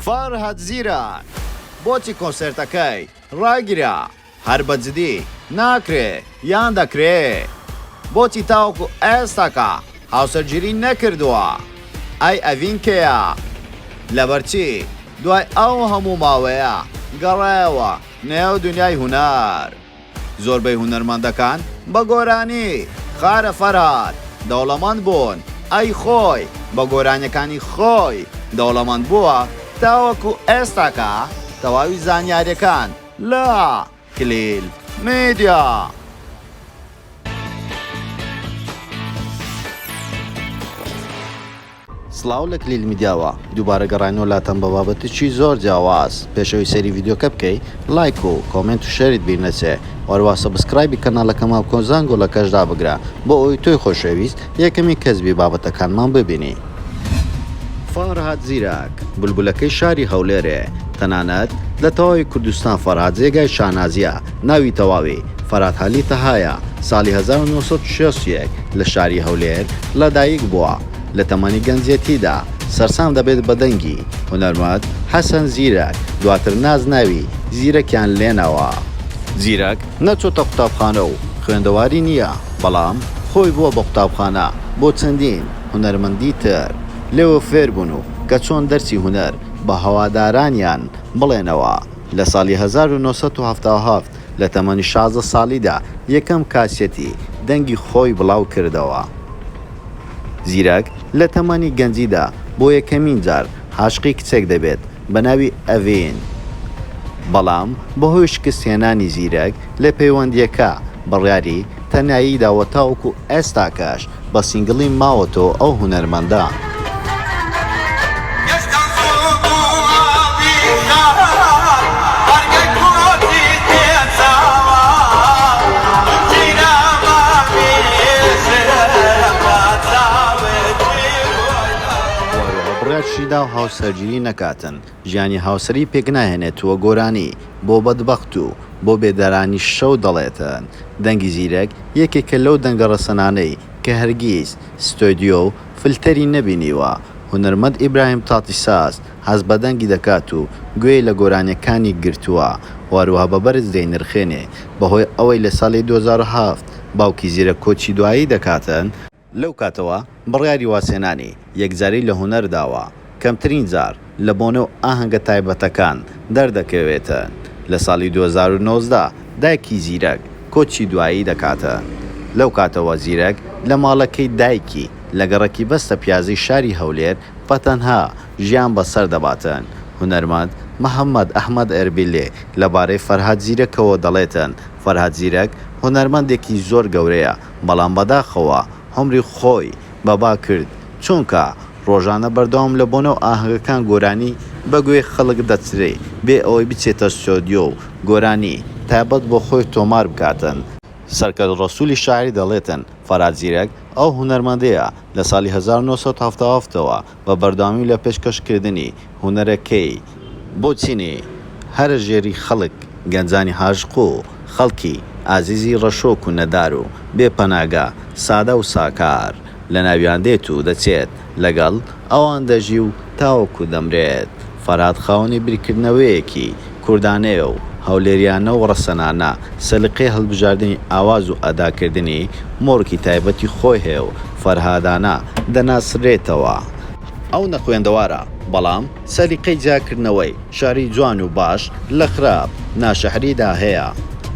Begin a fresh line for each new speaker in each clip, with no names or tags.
فەرهاد زیرەک بۆچی کۆنسێرتەکەی ڕاگیرا؟ هەر بە جدی ناکرێ یان دەکرێ؟ بۆچی تاوەکو ئێستاکە هاوسەرگیری نەکردووە؟ ئەی ئەڤین کێیە؟ لەبەرچی دوای ئەو هەموو ماوەیە گەڕایەوە نێو دونیای هونەر؟ زۆربەی هونەرمەندەکان بە گۆرانی، خارە فەرهاد، دەوڵەمەند بوون، ئەی خۆی بە گۆرانیەکانی خۆی دەوڵەمەند بووە تاوەکو ئێستاکە تەواوی زانیاریەکان لە، کلیل میدیا. سڵاو لە کلیل میدیاوە دووبارە گەڕاینەوە لاتان بە بابەتێکی زۆر جیاواز پێش ئەوەی سەیری ڤیدیۆکە بکەی لایک و comment و share ت بیر نەچێ وەروا subscribe ی کەناڵەکەمان بکە و زەنگۆڵەکەش دابگرە بۆ ئەوەی تۆی خۆشەویست یەکەمین کەس بی بابەتەکانمان ببینی. فەرهاد زیرەک بولبولەکەی شاری هەولێرێ تەنانەت لە تەواوی کوردستان فەرهاد جێگای شانازیە ناوی تەواوی، فەرهاد هالی تەهایە، ساڵی 1961 لە شاری هەولێر لەدایک بووە. لە تەمەنی گەنجێتیدا سەرسام دەبێت بە دەنگی، هونەرمەند حەسەن زیرەک، دواتر نازناوی زیرەکیان لێناوە. زیرەک نەچۆتە قوتابخانە و خوێندەواری نییە، بەڵام خۆی بووە بە قوتابخانە بۆ چەندین هونەرمەندی تر، لێوە فێربوون و کە چۆن دەرسی هونەر بە هەوادارانیان بڵێنەوە. لە ساڵی 1977 لە تەمەنی 16 ساڵیدا یەکەم کاسێتی دەنگی خۆی بڵاوکردەوە. زیرەک لە تەمەنی گەنجیدا بۆ یەکەمین جار عاشقی کچێک دەبێت بە ناوی ئەڤین، بەڵام بەهۆی شکستهێنانی زیرەک لە پەیوەندییەکە بڕیاری تەنیایی داوە تاوەکو ئێستاکەش بە single ی ماوەتەوە ئەو هونەرمەندە. بڕیارشیدا هاوسەرگیری نەکاتن ژیانی هاوسەری پێکناهێنێت و گۆرانی بۆ بەدبەخت و بۆ بێدارانی شەو دەڵێتن دەنگی زیرەک یەکێکە لەو دەنگە ڕەسەنانەی کە هەرگیز ستۆدیۆ و فلتەری نەبینیوە، هونەرمەند ئیبراهیم تاتیساس حەز بە دەنگی دەکات و گوێی لە گۆرانیەکانی گرتووە و هەروەها بە بەرز دەینرخێنێ، بەهۆی ئەوەی لە ساڵی 2007 باوکی زیرەک کۆچی دوایی دەکاتن، لەو کاتەوە بڕیاری وازهێنانی یەکجاری لە هونەر داوە، کەمترین جار لە بۆنە و ئاهەنگە تایبەتەکان دەردەکەوێتن. لە ساڵی 2019 دایکی زیرەک کۆچی دوایی دەکاتن. لەو کاتەوە زیرەک لە ماڵەکەی دایکی لە گەڕەکی بەستە پیازەی شاری هەولێر بە تەنها ژیان بەسەر دەباتن. هونەرمەند محەمەد ئەحمەد ئەربیلێ لەبارەی فەرهاد زیرەکەوە دەڵێتن، فەرهاد زیرەک هونەرمەندێکی زۆر گەورەیە، بەڵام بەداخەوە عومری خۆی بە با کرد، چونکە ڕۆژانە بەردەوام لە بۆنە و ئاهەنگەکان گۆرانی بە گوێی خەڵک دەچرێ بێ ئەوەی بچێتە ستۆدیۆ و گۆرانی تایبەت بۆ خۆی تۆمار بکاتن. سەرکەوت ڕەسوولی شاعیر دەڵێتن، فەرهاد زیرەک ئەو هونەرمەندەیە لە ساڵی 1977 ەوە بە بەردەوامی لە پێشکەشکردنی هونەرەکەی بۆ چینی هەرە ژێری خەڵک، گەنجانی عاشق و خەڵکی ئازیزی ڕەشۆک و نەدار و بێ پەناگە، سادە و ساکار، لە ناویان دێت و دەچێت، لەگەڵ ئەوان دەژی و تاوەکو دەمرێت. فەرهاد خاوەنی بیرکردنەوەیەکی کوردانەیە و هەولێریانە و ڕەسەنانە، سەلیقەی هەڵبژاردنی ئاواز و ئەداکردنی مۆرکی تایبەتی خۆی هەیە و فەرهادانە دەناسرێتەوە. ئەو نەخوێندەوارە، بەڵام سەلیقەی جیاکردنەوەی شعری جوان و باش لە خراپ ناشحریدا هەیە.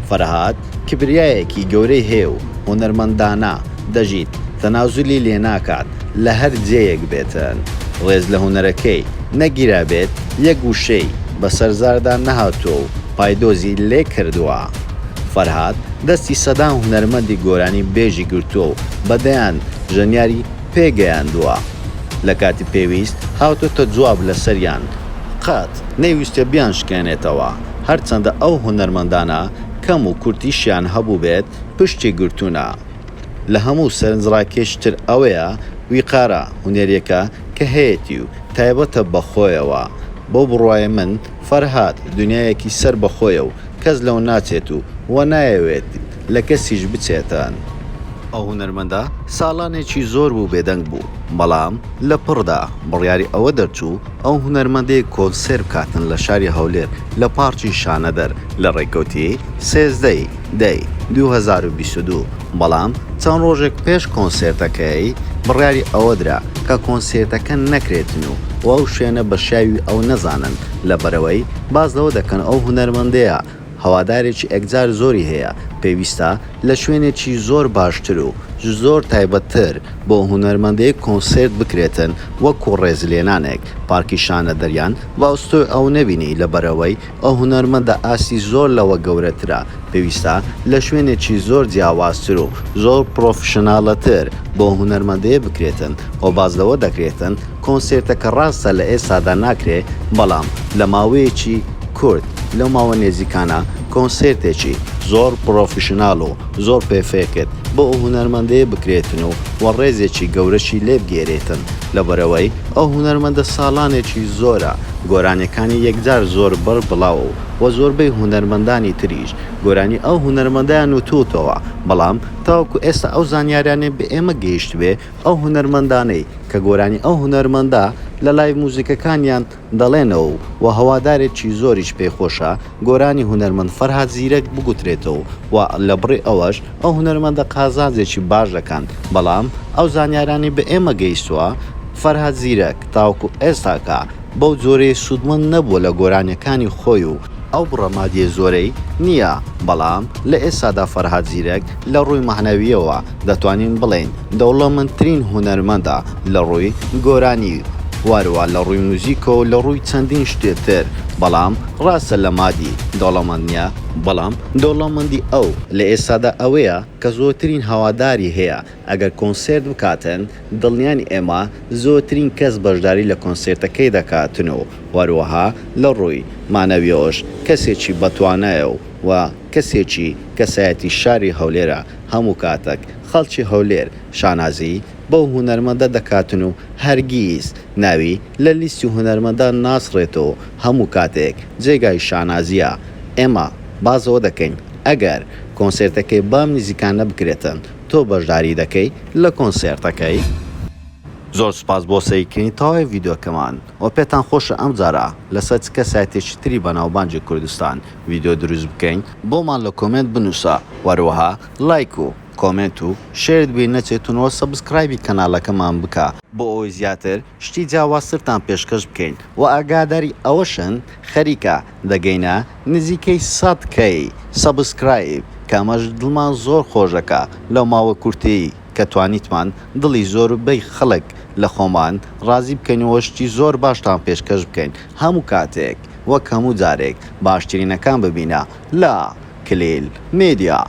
فەرهاد کبریایەکی گەورەی هەیە و هونەرمەندانە دەژیت، تەنازولی لێناکات لە هەر جێیەک بێتن ڕێز لە هونەرەکەی نەگیرابێت یەک وشەی بەسەر زاردا نەهاتووە و پایدۆزی لێکردووە. فەرهاد دەستی سەدان هونەرمەندی گۆرانی بێژی گرتووە و بە دەیان ژەنیاری پێگەیاندووە. لە کاتی پێویست هاتۆتە جواب لەسەریان قەت نەیویستوە بیانشکێنێتەوە، هەرچەندە ئەو هونەرمەندانە کەم و کورتیشیان هەبووبێت پشتی گرتوونە. لە هەموو سەرنجڕاکێشتر ئەوەیە ویقارە هونەریەکە کە هەیەتی و تایبەتە بە خۆیەوە. بەو بڕوایەی من فەرهاد دونیایەکی سەر بە خۆیە و کەس لەو ناچێت و وە نایەوێت لە کەسیش بچێتن. ئەو هونەرمەندە ساڵانێکی زۆر بوو بێدەنگ بوو، بەڵام لە پڕدا بڕیاری ئەوە دەرچوو ئەو هونەرمەندەی کۆنسێرت بکاتن لە شاری هەولێر لە پارکی شانەدەر لە ڕێکەوتی 13 ی دە ی 2022، بەڵام چەند ڕۆژێک پێش کۆنسێرتەکەی بڕیاری ئەوە درا کە کۆنسێرتەکە نەکرێتن و ئەو شوێنە بە شیاوی ئەو نەزانن لەبەرئەوەی باس لەوە دەکەن ئەو هونەرمەندەیە هەوادارێکی ئێکجار زۆری هەیە، پێویستە لە شوێنێکی زۆر باشتر و زۆر تایبەتتر بۆ هونەرمەندەی کۆنسێرت بکرێتن وەکو ڕێزلێنانێک، پارکی شانەدەریان بە ئەستۆی ئەو نەبینی لەبەرئەوەی ئەو هونەرمەندە ئاستی زۆر لەوە گەورەترە، پێویستە لە شوێنێکی زۆر جیاوازتر و زۆر پڕۆفیشناڵەتر بۆ هونەرمەندەیە بکرێتن و باس لەوە دەکرێتن کۆنسێرتەکە ڕاستە لە ئێستادا ناکرێ بەڵام لە ماوەیەکی کورت لەو ماوە نێزیکانە کۆنسێرتێکی زۆر پڕۆفیشناڵ و زۆر perfect بۆ ئەو هونەرمەندەیە بکرێتن و وە ڕێزێکی گەورەشی لێ بگێرێتن لەبەرئەوەی ئەو هونەرمەندە ساڵانێکی زۆرە گۆرانیەکانی یەکجار زۆر بەر بڵاوە و وە زۆربەی هونەرمەندانی تریش گۆرانی ئەو هونەرمەندەیان وتووتەوە بەڵام تاوەکو ئێستا ئەو زانیاریانەی بە ئێمە گەیشتبێ ئەو هونەرمەندانەی کە گۆرانی ئەو هونەرمەندە لە live موزیکەکانیان دەڵێنەوە و هەوادارێکی زۆریش پێی خۆشە گۆرانی هونەرمەند فەرهاد زیرەک بگوترێتەوە و لە بڕی ئەوەش ئەو هونەرمەندە قازانجێکی باش دەکان بەڵام ئەو زانیارانەی بە ئێمە گەیشتووە فەرهاد زیرەک تاوەکو ئێستاکە بەو جۆرەی سوودمەند نەبووە لە گۆرانیەکانی خۆی و ئەو بڕە مادیە زۆرەی نییە بەڵام لە ئێستادا فەرهاد زیرەک لە ڕووی مەعنەویەوە دەتوانین بڵێین دەوڵەمەندترین هونەرمەندە لە ڕووی گۆرانی واروا لە ڕووی موزیکەوە لە ڕووی چەندین شتێ تر بەڵام ڕاستە لە مادی دەوڵەمەند نییە بەڵام دەوڵەمەندی ئەو لە ئێستادا ئەوەیە کە زۆرترین هەواداری هەیە ئەگەر کۆنسێرت بکاتن دڵنیان ئێمە زۆرترین کەس بەشداری لە کۆنسێرتەکەی دەکاتن و هەروەها لە ڕووی مانەویەوەش کەسێکی بەتوانایە و و کەسێکی کەسایەتی شاری هەولێرە هەموو کاتەک خەڵکی هەولێر شانازی بەو هونەرمەندە دەکاتن و هەرگیز ناوی لە لیستی هونەرمەندان ناسڕێتەوە هەموو کاتێک جێگای شانازیە ئێمە باس لەوە دەکەین ئەگەر کۆنسێرتەکەی بەم نزیکانە بکرێتن تۆ بەشداری دەکەی لە کۆنسێرتەکەی؟ زۆر سوپاس بۆ سەیرکردنی تەواوی ڤیدیۆکەمان وە پێتان خۆشە ئەمجارە لەسەر چ کەسایەتیەکی تری بەناوبانگی کوردستان ڤیدیۆ دروست بکەین بۆمان لە comment بنوسە وەروەها لایک و comment و share ت بیر نەچێتن وە subscribe ی کەنالەکەمان بکە بۆ ئەوەی زیاتر شتی جیاوازترتان پێشکەش بکەین وە ئاگاداری ئەوەشن خەریکە دەگەینە نزیکەی 100 K subscribe کە ئەمەش دڵمان زۆر خۆش دەکا لەو ماوە کورتەی کە توانیتمان دڵی زۆربەی خەڵک لە خۆمان ڕازی بکەین و شتی زۆر باشتان پێشکەش بکەین هەموو کاتێک وەک هەموو جارێک باشترینەکان ببینە لە کلیل میدیا.